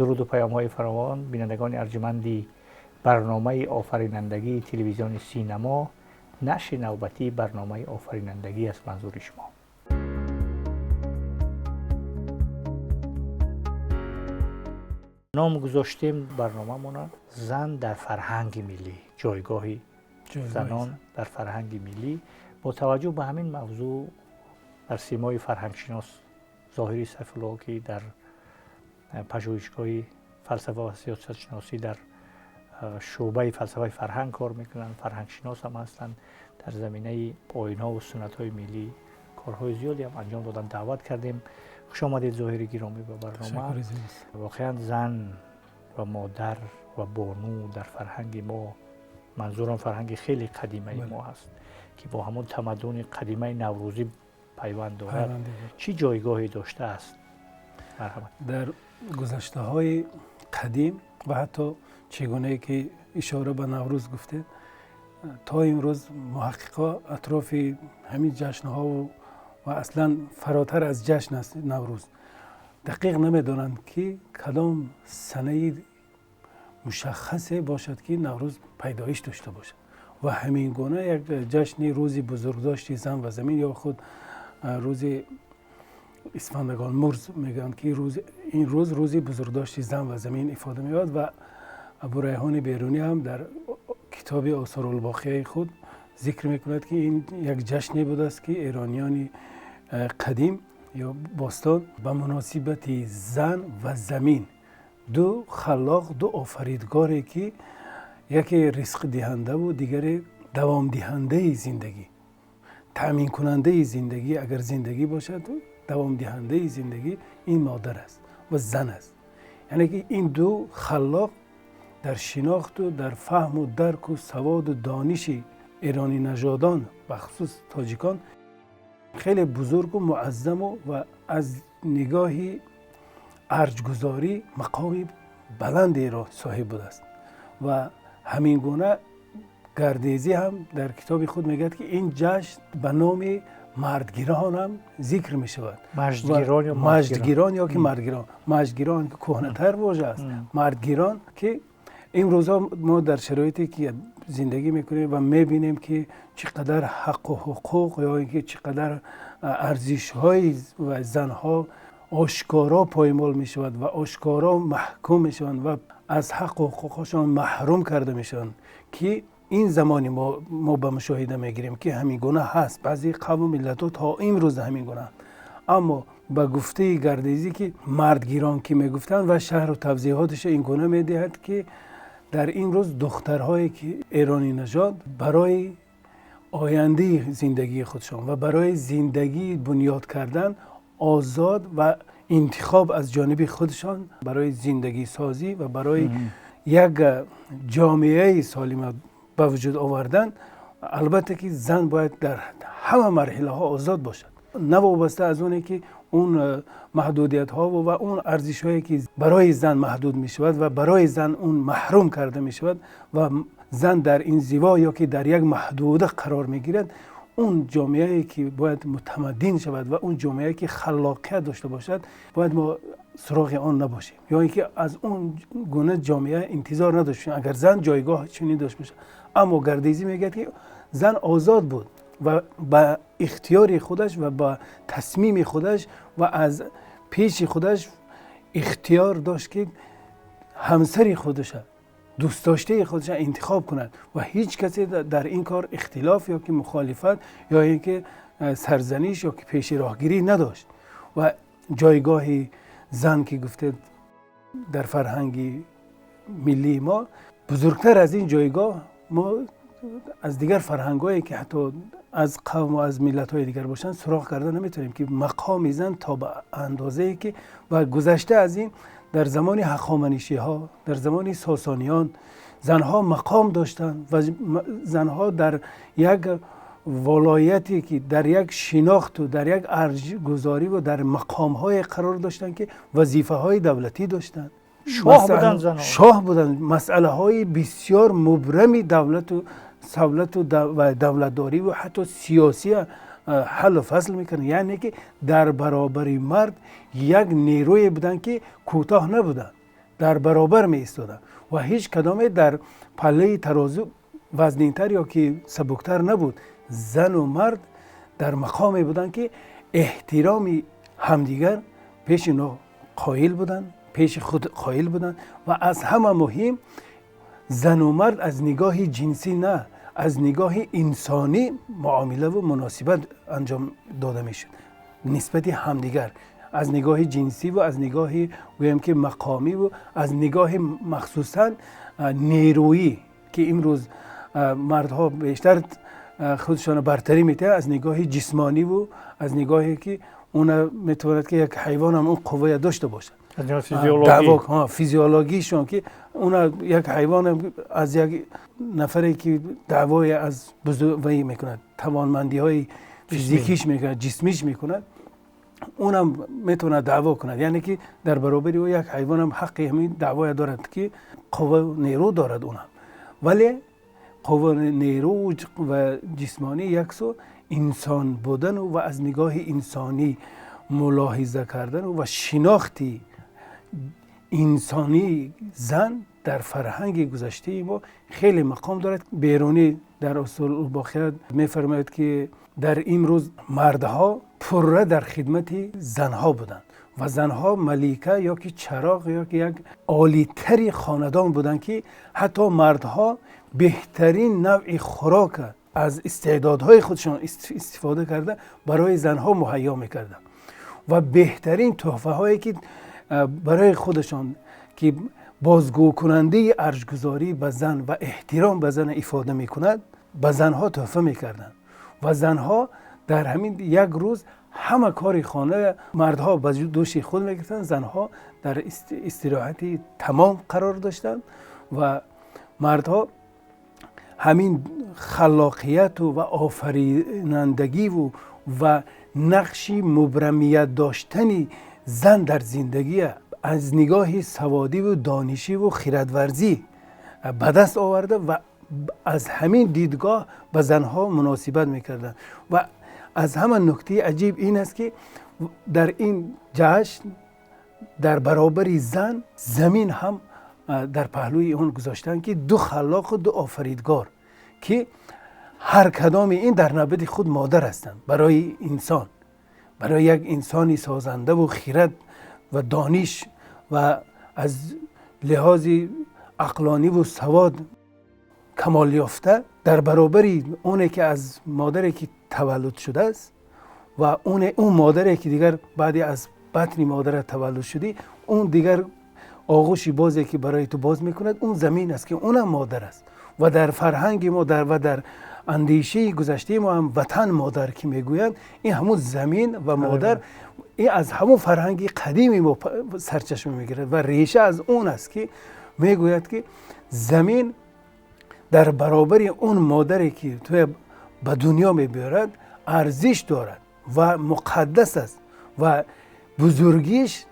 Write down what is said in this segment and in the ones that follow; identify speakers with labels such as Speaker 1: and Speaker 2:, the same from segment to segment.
Speaker 1: Дуруду паёмҳои фаровон, бинандагони арҷманди барномаи офаринандагии телевизиони Синамо. Нашри навбатии барномаи офаринандагӣ аст манзури шумо. Ном гузоштем барномамона «Зан дар фарҳанги миллӣ», ҷойгоҳи занон дар фарҳанги миллӣ. Бо таваҷҷӯҳ ба ҳамин мавзӯъ дар симои фарҳангшинос Зоҳири Сайфулло, ки дар пажӯҳишгоҳи фалсафа ва сиёсатшиносӣ дар шӯъбаи фалсафаи фарҳанг кор мекунанд, фарҳангшинос ҳам ҳастанд, дар заминаи оинҳо ва суннатҳои миллӣ корҳои зиёде ҳам анҷом доданд, даъват кардем. Хуш омадед, Зоҳири гиромӣ, ба барнома. Воқеан зан ва модар ва бону дар фарҳанги мо, манзурам фарҳанги хеле қадимаи мо ҳаст, ки бо ҳамон тамаддуни қадимаи наврӯзӣ пайванд дорад, чӣ ҷойгоҳе доштааст? Марҳамат.
Speaker 2: Дар гузаштаҳои қадим ва ҳатто чӣ гунае ки ишора ба Наврӯз гуфтед, то имрӯз муҳаққиқо атрофи ҳамин ҷашнҳову ва аслан фаротар аз ҷашн аст Наврӯз, дақиқ намедонанд, ки кадом санаи мушаххасе бошад, ки Наврӯз пайдоиш дошта бошад. Ва ҳамин гуна як ҷашни рӯзи бузургдошти зан ва замин ё худ рӯзи Исфандагон мурз мегӯянд, ки ин рӯз рӯзи бузургдошти зан ва замин ифода меёбад. Ва Абурайҳони Берунӣ ҳам дар китоби Осорулбоқияи худ зикр мекунад, ки ин як ҷашне будааст, ки эрониёни қадим ё бостон ба муносибати зан ва замин, ду халлоқ, ду офаридгоре, ки яке ризқдиҳандаву дигаре давомдиҳандаи зиндагӣ, таъминкунандаи зиндагӣ, агар зиндагӣ бошад, давомдиҳандаи зиндагӣ ин модар аст ва зан аст. Яъне ки ин ду халлоқ дар шинохту дар фаҳму дарку саводу дониши эронӣ нажодон, бахусус тоҷикон, хеле бузургу муаззаму ва аз нигоҳи арҷгузорӣ мақоми баландеро соҳиб будааст. Ва ҳамин гуна Гардезӣ ҳам дар китоби худ мегӯяд, ки ин ҷашн ба номи мардгирон ҳам зикр мешавад.
Speaker 1: Маҷдгирон ё
Speaker 2: маҷдгирон ё ки мардгирон. Маҷдгирон ки кӯҳнатар вожа аст, мардгирон, ки имрӯзҳо мо дар шароите ки зиндагӣ мекунем ва мебинем, ки чӣ қадар ҳаққу ҳуқуқ ё ин ки чӣ қадар арзишҳои занҳо ошкоро поймол мешавад ва ошкоро маҳкум мешаванд ва аз ҳаққу ҳуқуқҳошон маҳрум карда мешаванд, ки ин замони мо ба мушоҳида мегирем, ки ҳамин гуна ҳаст. Баъзе қавму миллатҳо то имрӯз ҳамин гуна. Аммо ба гуфтаи Гардезӣ, ки мардгирон ки мегуфтанд, ва шарҳу тавзеҳоташ ин гуна медиҳад, ки дар ин рӯз духтарҳое ки эронӣ нажод барои ояндаи зиндагии худшон ва барои зиндагӣ бунёд кардан озод ва интихоб аз ҷониби худшон барои зиндагисозӣ ва барои як ҷомеаи солима ба вуҷуд овардан, албатта ки зан бояд дар ҳама марҳилаҳо озод бошад, навобаста аз оне ки он маҳдудиятҳо ва он арзишҳое ки барои зан маҳдуд мешавад ва барои зан он маҳрум карда мешавад ва зан дар инзиво ё ки дар як маҳдуда қарор мегирад. Он ҷомеае ки бояд мутамаддин шавад ва он ҷомеае ки халлоқият дошта бошад, бояд мо суроғи он набошем ё ин ки аз он гуна ҷомеа интизор надошта бошем, агар зан ҷойгоҳ чунин дошта бошад. Аммо Гардезӣ мегӯяд, ки зан озод буд ва ба ихтиёри худаш ва ба тасмими худаш ва аз пеши худаш ихтиёр дошт, ки ҳамсари худаша, дӯстдоштаи худша интихоб кунад ва ҳеҷ касе дар ин кор ихтилоф ё ки мухолифат ё ин ки сарзаниш ё ки пеши роҳгирӣ надошт. Ва ҷойгоҳи зан ки гуфтед дар фарҳанги миллии мо бузургтар аз ин ҷойгоҳ мо аз дигар фарҳангҳое ки ҳатто аз қавму аз миллатҳои дигар бошанд суроғ карда наметавонем, ки мақоми зан то ба андозае ки ва гузашта аз ин дар замони ҳахоманишиҳо, дар замони сосониён занҳо мақом доштанд ва занҳо дар як волояте ки дар як шинохту дар як арҷгузорӣ ва дар мақомҳое қарор доштанд, ки вазифаҳои давлатӣ доштанд.
Speaker 1: Шоҳ буданд занҳо.
Speaker 2: Шоҳ буданд. Масъалаҳои бисёр мубрами давлату савлату ва давлатдорӣ ва ҳатто сиёсия ҳаллу фасл мекарданд. Яъне ки дар баробари мард як нерӯе буданд, ки кӯтоҳ набуданд. дар баробар меистоданд ва ҳеҷ кадоме дар паллаи тарозу вазнинтар ё ки сабуктар набуд. Зану мард дар мақоме буданд, ки эҳтироми ҳамдигар пеши инҳо қоил буданд, пеши худ қоил буданд. Ва аз ҳама муҳим, зану мард аз нигоҳи ҷинсӣ на, аз нигоҳи инсонӣ муомилаву муносибат анҷом дода мешуд нисбати ҳамдигар, аз нигоҳи ҷинсиву аз нигоҳи, гӯем ки, мақомиву аз нигоҳи махсусан нерӯӣ, ки имрӯз мардҳо бештар худшонро бартарӣ метиҳанд аз нигоҳи ҷисмониву аз нигоҳе ки уна метавонад, ки як ҳайвон ҳам он қуввая дошта бошад, физиологишон, ки уна як ҳайвон аз як нафаре ки даъвое аз вай мекунад, тавонмандиҳои физикиш мекунад, ҷисмиш мекунад, унам метавонад даъво кунад. Яъне ки дар баробари ӯ як ҳайвонам ҳаққи ҳамин даъвоя дорад, ки қувва, нерӯ дорад унам. Вале қувва, нерӯ ва ҷисмонӣ як су, инсон будану ва аз нигоҳи инсонӣ мулоҳиза кардану ва шинохти инсонии зан дар фарҳанги гузаштаи мо хеле мақом дорад. Берунӣ дар Усулулбоқият мефармояд, ки дар имрӯз мардҳо пурра дар хидмати занҳо буданд ва занҳо малика ё ки чароғ ё ки як олитари хонадон буданд, ки ҳатто мардҳо беҳтарин навъи хӯрока аз истеъдодҳои худшон истифода карда барои занҳо муҳайё мекарданд ва беҳтарин тӯҳфаҳое ки барои худашон, ки бозгӯкунандаи арҷгузорӣ ба зан ва эҳтиром ба зан ифода мекунад, ба занҳо тӯҳфа мекарданд. Ва занҳо дар ҳамин як рӯз ҳама кори хона мардҳо ба дӯши худ мегирифтанд, занҳо дар истироҳати тамом қарор доштанд. Ва мардҳо ҳамин халоқияту ва офаринандагиву ва нақши мубрамият доштани зан дар зиндагия аз нигоҳи саводиву донишиву хирадварзӣ ба даст оварда ва аз ҳамин дидгоҳ ба занҳо муносибат мекарданд. Ва аз ҳама нуктаи аҷиб ин аст, ки дар ин ҷашн дар баробари зан замин ҳам дар паҳлӯи он гузоштанд, ки ду халоқу ду офаридгор, ки ҳар кадоми ин дар навбати худ модар ҳастанд барои инсон, барои як инсони созандаву хирад ва дониш ва аз лиҳози ақлониву савод камолёфта, дар баробари оне ки аз модаре ки таваллуд шудааст ва он модаре ки дигар баъди аз батни модара таваллуд шудӣ, он дигар оғӯши бозе ки барои ту боз мекунад, он замин аст, ки онам модар аст. Ва дар фарҳанги мо ва дар андешаи гузаштаи мо ҳам ватан модар ки мегӯянд, ин ҳамун замин ва модар, ин аз ҳамун фарҳанги қадими мо сарчашма мегирад ва реша аз он аст, ки мегӯяд, ки замин дар баробари он модаре ки туя ба дунё мебиёрад, арзиш дорад ва муқаддас аст ва бузургиш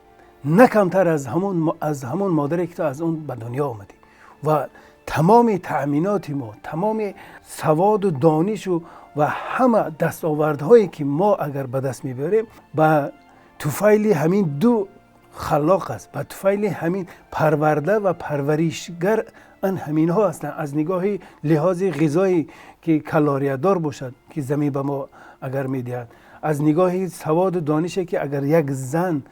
Speaker 2: на камтар аз ҳамон модаре ки ту аз он ба дунё омадӣ. Ва тамоми таъминоти мо, тамоми саводу донишу ва ҳама дастовардҳое ки мо агар ба даст мебиёрем, ба туфайли ҳамин ду халоқ аст, ба туфайли ҳамин парварда ва парваришгар ан ҳаминҳо ҳастанд. Аз нигоҳи лиҳози ғизое ки калориядор бошад, ки замин ба мо агар медиҳад, аз нигоҳи саводу донише ки агар як зан,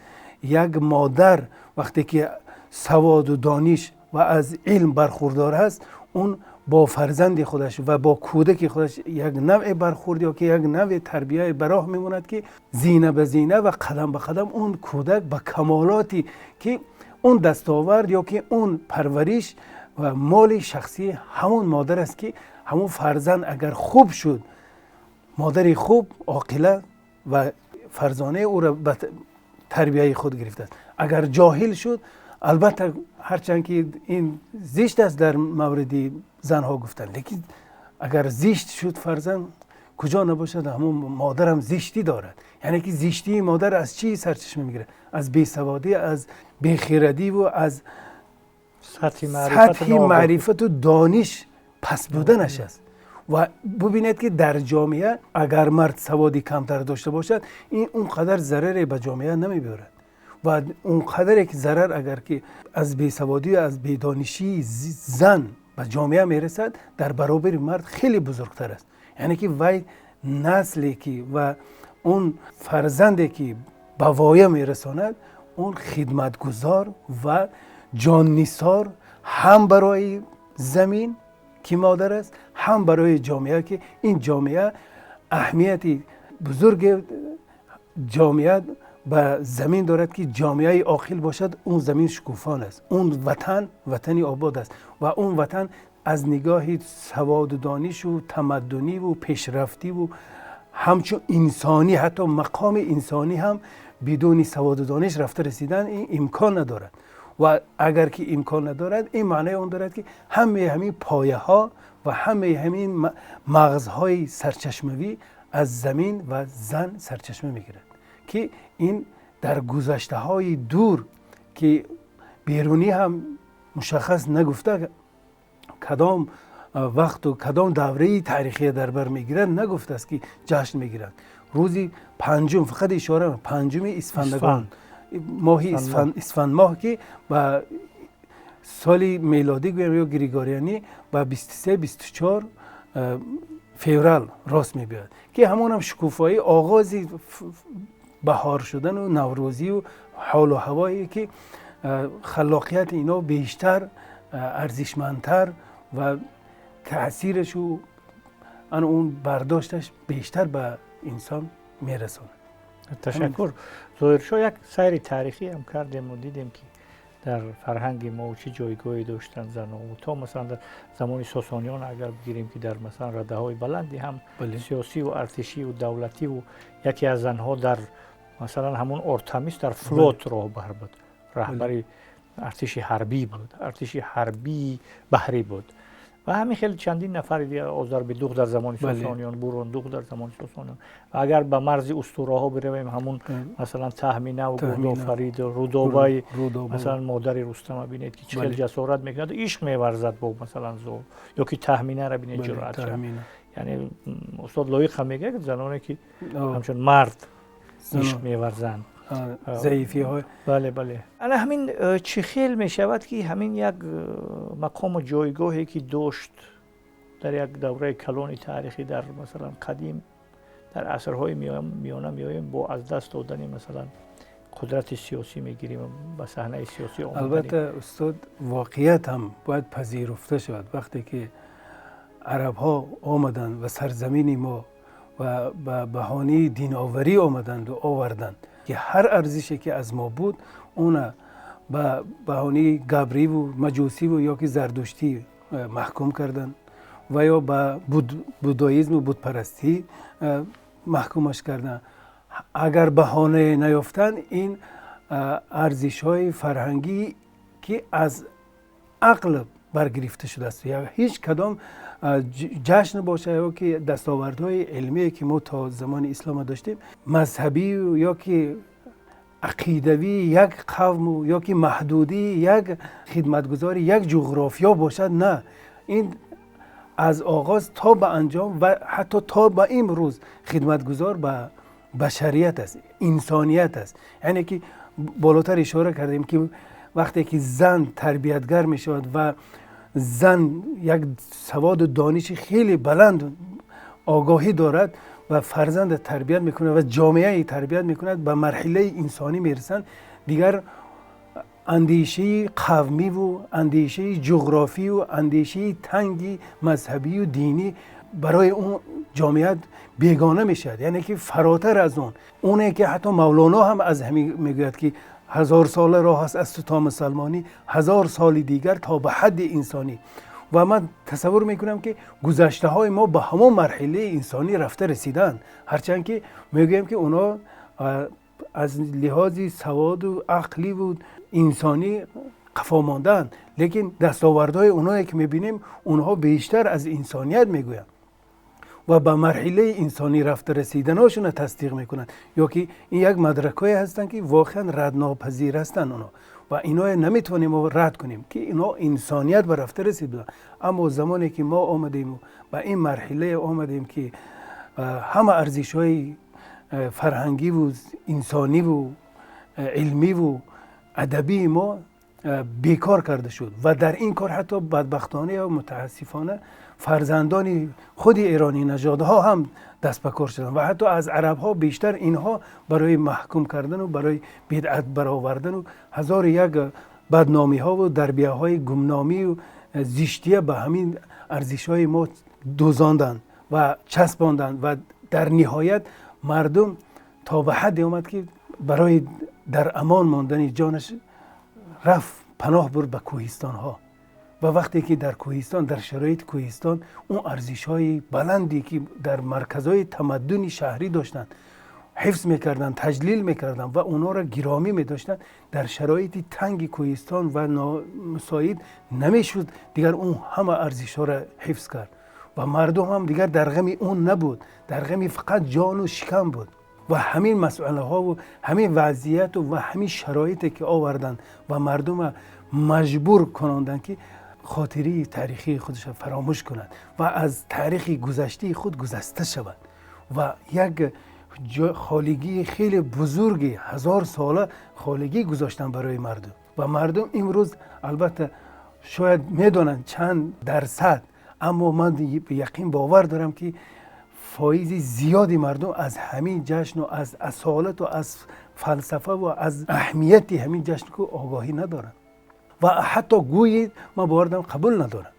Speaker 2: як модар вақте ки саводу дониш ва аз илм бархурдор аст, он бо фарзанди худаш ва бо кӯдаки худаш як навъе бархурд ё ки як навъе тарбияе ба роҳ мемонад, ки зина ба зина ва қадам ба қадам он кӯдак ба камолоти ки он дастовард ё ки он парвариш ва моли шахсии ҳамон модар аст, ки ҳамон фарзанд агар хуб шуд, модари хуб, оқила ва фарзонаи ӯро ба тарбияи худ гирифтааст. Агар ҷоҳил шуд, албатта, ҳарчанд ки ин зишт аст дар мавриди занҳо гуфтан, лекин агар зишт шуд фарзанд, куҷо набошад, ҳамон модарам зиштӣ дорад. Яъне ки зиштии модар аз чӣ сарчашма мегирад? Аз бесаводӣ, аз бехирадиву аз сатҳи маърифату дониш паст буданаш аст. Ва бубинед, ки дар ҷомеа агар мард саводи камтар дошта бошад, ин он қадар зараре ба ҷомеа намебиёрад. Ва он қадаре ки зарар агар ки аз бесаводӣ, аз бедонишии зан ба ҷомеа мерасад, дар баробари мард хеле бузургтар аст. Яъне ки вай насле ки ва он фарзанде ки ба воя мерасонад, он хидматгузор ва ҷоннисор ҳам барои замин ки модар аст, ҳам барои ҷомеа ки ин ҷомеа аҳамияти бузурги ҷомеа ба замин дорад, ки ҷомеаи оқил бошад, он замин шукуфон аст, он ватан ватани обод аст ва он ватан аз нигоҳи саводу донишу тамаддуниву пешрафтиву ҳамчун инсонӣ, ҳатто мақоми инсонӣ ҳам бидуни саводу дониш рафта расидан ин имкон надорад. Ва агар ки имкон надорад, ин маънаи он дорад ки ҳамаи ҳамин пояҳо ва ҳамаи ҳамин мағзҳои сарчашмавӣ аз замин ва зан сарчашма мегирад, ки ин дар гузаштаҳои дур ки Берунӣ ҳам мушаххас нагуфта кадом вақту кадом давраи таърихия дар бар мегирад, нагуфтааст ки ҷашн мегиранд рӯзи панҷум, фақат ишора панҷуми исфандагон, моҳи исфандмоҳ, ки ба соли мелодӣ гӯям ё григорианӣ ба 23-24 феврал рост мебиёяд, ки ҳамонам шукуфоӣ оғози баҳор шудану наврӯзию ҳолу ҳавое ки халоқияти ино бештар арзишмандтар ва таъсирашу он бардошташ бештар ба инсон мерасонад.
Speaker 1: Ташаккур. Зоҳиршоҳ, як сайри таърихӣ ҳам кардему дидем, ки дар фарҳанги мо чӣ ҷойгоҳе доштанд занон, то масалан дар замони Сосониён агар бигирем, ки дар масалан радаҳои баланди ҳам сиёсиву артишиву давлативу яке аз занҳо дар масалан ҳамон Артемис дар флот роҳбар буд, раҳбари артиши ҳарбӣ буд, артиши ҳарбии баҳрӣ буд ва ҳамин хеле чандин нафари дигар, Озарбидух дар замони Сосониён, Бурондух дар замони Сосониён. Ва агар ба марзи устураҳо биравем, ҳамун масалан Таҳмина ва Гурдофарид, Рудобаи, масалан модари Рустама бинед, ки чӣ хел ҷасорат мекунад, ишқ меварзад бо масалан Зол, ё ки Таҳминаро бинед, ҷуръат. Яъне устод Лоиқ ҳам мегӯяд, заноне ки ҳамчун мард ишқ меварзанд.
Speaker 2: Заифиҳо.
Speaker 1: Бале, бале. Ана ҳамин чӣ хел мешавад, ки ҳамин як мақому ҷойгоҳе ки дошт дар як давраи калони таърихӣ, дар масалан қадим, дар асрҳои миёна меоем, бо аз даст додани масалан қудрати сиёсӣ мегирем, ба саҳнаи сиёсӣ омадани?
Speaker 2: Албатта, устод, воқеият ҳам бояд пазируфта шавад. Вақте ки арабҳо омаданд ва сарзамини мо ва ба баҳонаи диноварӣ омаданду оварданд, ки ҳар арзише ки аз мо буд, она ба баҳонаи габриву маҷусиву ё ки зардуштӣ маҳкум карданд ва ё ба будоизму будпарастӣ маҳкумаш карданд. Агар баҳонае наёфтанд, ин арзишҳои фарҳангӣ ки аз ақл баргирифта шудааст, ҳеҷ кадом ҷашн боша ё ки дастовардҳои илмие ки мо то замони ислома доштем, мазҳабию ё ки ақидавии як қавму ё ки маҳдудии як хидматгузори як ҷуғрофиё бошад, на, ин аз оғоз то ба анҷом ва ҳатто то ба имрӯз хидматгузор ба башарият аст, инсоният аст. Яъне ки болотар ишора кардем, ки вақте ки зан тарбиятгар мешавад ва зан як саводу дониши хеле баланд, огоҳӣ дорад ва фарзанда тарбият мекунад ва ҷомеаи тарбият мекунад, ба марҳилаи инсонӣ мерасанд, дигар андешаи қавмиву андешаи ҷуғрофию андешаи танги мазҳабию динӣ барои он ҷомеа бегона мешавад. Яъне ки фаротар аз он, оне ки ҳатто Мавлоно ҳам аз ҳамин мегӯяд, ки ҳазорсола роҳ аст аз ту то мусалмонӣ, 1000 соли дигар то ба ҳадди инсонӣ. Ва ман тасаввур мекунам, ки гузаштаҳои мо ба ҳамон марҳилаи инсонӣ рафта расиданд, ҳарчанд ки мегӯем, ки онҳо аз лиҳози саводу ақливу инсонӣ қафо мондаанд, лекин дастовардҳои онҳое ки мебинем, онҳо бештар аз инсоният мегӯянд ва ба марҳилаи инсонӣ рафта расиданошонро тасдиқ мекунанд, ё ки ин як мадракҳое ҳастанд, ки воқеан раднопазир ҳастанд онҳо ва иное наметавонем мо рад кунем, ки инҳо инсоният ба рафта расид буданд. Аммо замоне ки мо омадему ба ин марҳилае омадем, ки ҳама арзишҳои фарҳангиву инсониву илмиву адабии мо бекор карда шуд ва дар ин кор ҳатто бадбахтона ё мутаассифона фарзандони худи эронӣ нажодҳо ҳам даст ба кор шуданд ва ҳатто аз арабҳо бештар инҳо барои маҳкум кардану барои бидъат баровардану ҳазору як бадномиҳову дарбияҳои гумномию зиштия ба ҳамин арзишҳои мо дӯзонданд ва часпонданд ва дар ниҳоят мардум то ба ҳадде омад, ки барои дар амон мондани ҷонаш рафт, паноҳ бурд ба кӯҳистонҳо. Ва вақте ки дар кӯҳистон, дар шароити кӯҳистон он арзишҳои баланде, ки дар марказҳои тамаддуни шаҳрӣ доштанд, ҳифз мекарданд, таҷлил мекарданд ва онҳоро гиромӣ медоштанд, дар шароити танги кӯҳистон ва номусоид намешуд дигар он ҳама арзишҳоро ҳифз кард. Ва мардум ҳам дигар дар ғами он набуд, дар ғами фақат ҷону шикам буд. Ва ҳамин масъалаҳову ҳамин вазъияту ва ҳамин шароите, ки оварданд ва мардума маҷбур кунонданд, ки хотирии таърихии худашро фаромӯш кунад ва аз таърихи гузаштаи худ гузаста шавад ва як холигии хеле бузурги ҳазорсола холигӣ гузоштанд барои мардум. Ва мардум имрӯз албатта шояд медонанд чанд дарсад, аммо ман яқин бовар дорам, ки фоизи зиёди мардум аз ҳамин ҷашну аз асолату аз фалсафа ва аз аҳамияти ҳамин ҷашн огоҳӣ надоранд ва ҳатто гӯйи ман бовар дорам, қабул надоранд.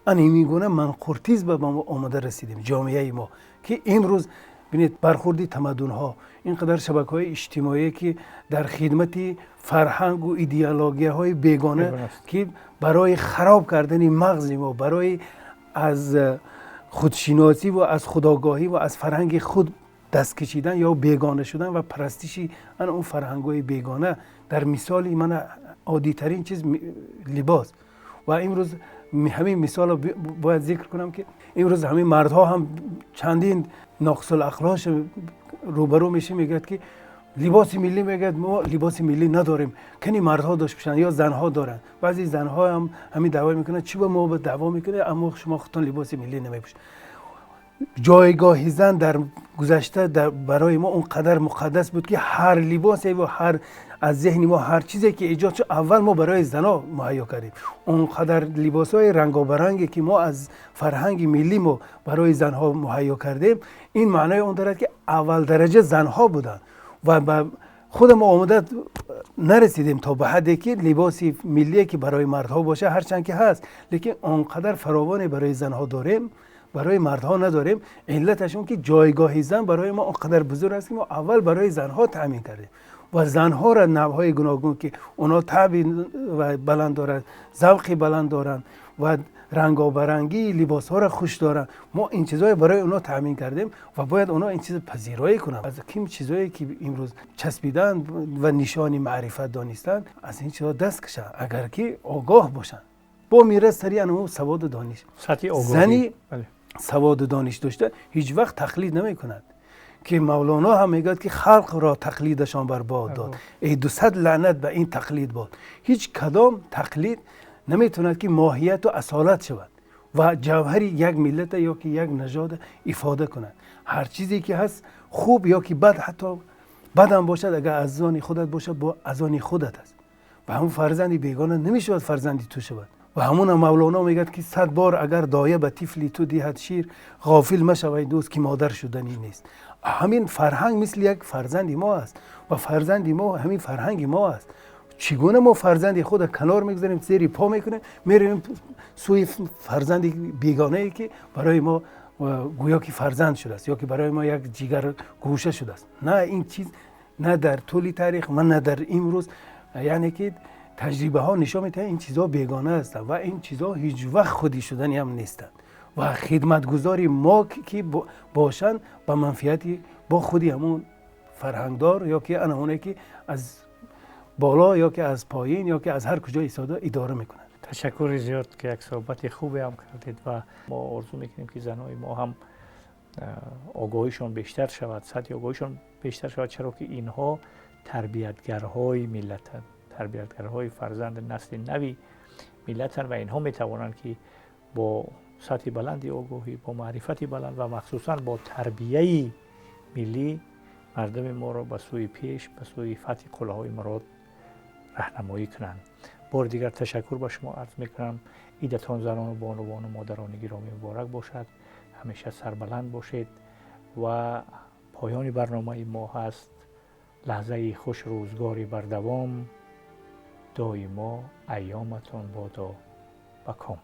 Speaker 2: Ана ин гуна манқуртизм ба мо омода расидем, ҷомеаи мо, ки имрӯз бинед, бархурди тамаддунҳо, ин қадар шабакаҳои иҷтимоие, ки дар хидмати фарҳангу идеологияҳои бегона, ки барои хароб кардани мағзи мо, барои аз худшиносӣ ва аз худогоҳӣ ва аз фарҳанги худ даст кашидан ё бегона шудан ва парастиши ана он фарҳангҳои бегона, дар мисоли мана оддитарин чиз либос. Ва имрӯз ҳамин мисолро бояд зикр кунам, ки имрӯз ҳамин мардҳо ҳам чандин ноқисулақлош рӯбарӯ мешем, мегӯяд, ки либоси миллӣ, мегӯяд, мо либоси миллӣ надорем, кани мардҳо дошт пӯшанд ё занҳо доранд. Баъзе занҳо ҳам ҳамин даъво мекунанд, чӣ ба мо даъво мекунед, аммо шумо худтон либоси миллӣ намепӯшед. Ҷойгоҳи зан дар гузашта барои мо он қадар муқаддас буд, ки ҳар либосе ва ҳар аз зеҳни мо ҳар чизе ки эҷод шуд, аввал мо барои зано муҳайё кардем. Он қадар либосҳои рангобаранге, ки мо аз фарҳанги миллӣ мо барои занҳо муҳайё кардем, ин маънои он дорад, ки аввал дараҷа занҳо буданд. Ва ба худ мо омода нарасидем то ба ҳадде, ки либоси миллие, ки барои мардҳо бошад, ҳарчанд ки ҳаст, лекин он қадар фаровоне барои занҳо дорем, барои мардҳо надорем. Иллаташ он, ки ҷойгоҳи зан барои мо он қадар бузург аст, ки мо аввал барои занҳо таъмин кардем ва занҳоро навъҳои гуногун, ки онҳо таъби баланд доранд, завқи баланд доранд ва рангобарангии либосҳоро хуш доранд, мо ин чизҳое барои онҳо таъмин кардем ва бояд онҳо ин чиз пазироӣ кунанд. Аз ким чизҳое, ки имрӯз часпиданд ва нишони маърифат донистанд, аз ин чизҳо даст кашанд, агар ки огоҳ бошанд. Бо мераз сари анаму саводу дониш. Зани саводу дониш дошта ҳеҷ вақт тақлид намекунад, ки Мавлоно ҳам мегӯяд, ки халқро тақлидашон бар бод дод, эй дусад лаънат ба ин тақлид бод. Ҳеҷ кадом тақлид наметавонад, ки моҳияту асолат шавад ва ҷавҳари як миллата ё ки як нажода ифода кунад. Ҳар чизе ки ҳаст, хуб ё ки бад, ҳатто бадам бошад, агар аз они худат бошад, бо аз они худат аст ва ҳамун фарзанди бегона намешавад фарзанди ту шавад. Ва ҳамуна Мавлоно мегӯяд, ки 100 бор агар доя ба тифли ту диҳад шир, ғофил машавай дӯст, ки модар шуданӣ нест. Ҳамин фарҳанг мисли як фарзанди мо аст ва фарзанди мо ҳамин фарҳанги мо аст. Чӣ гуна мо фарзанди худро канор мегузорем, зери по мекунем, меравем сӯи фарзанди бегонае, ки барои мо гӯё ки фарзанд шудааст ё ки барои мо як ҷигар гӯша шудааст? На ин чиз на дар тӯли таърих ва на дар имрӯз, яъне ки таҷрибаҳо нишон медиҳанд, ин чизҳо бегона ҳастанд ва ин чизҳо ҳеҷ вақт худӣ шудани ҳам нестанд ва хидматгузори мо ки бошанд, ба манфиати бо худи ҳамун фарҳангдор ё ки ана оне, ки аз боло ё ки аз поин ё ки аз ҳар куҷо истода идора мекунад.
Speaker 1: Ташаккури зиёд, ки як суҳбати хубе ҳам кардед ва мо орзу мекунем, ки занои мо ҳам огоҳишон бештар шавад, сатҳи огоҳишон бештар шавад, чаро ки инҳо тарбиятгарҳои миллатанд, тарбиятгарҳои фарзанди насли нави миллатанд ва инҳо метавонанд, ки бо сатҳи баланди огоҳӣ, бо маърифати баланд ва махсусан бо тарбияи миллӣ Мардуми моро ба сӯи пеш, ба сӯи фатҳи қуллаҳои мурод раҳнамоӣ кунанд. Бори дигар ташаккур ба шумо арз мекунам. Идатон, занону бонувону модарони гиромӣ, муборак бошад. Ҳамеша сарбаланд бошед. Ва поёни барномаи мо ҳаст лаҳзаи хуш, рӯзгори бардавом, доимо айёматон бодо ба ком.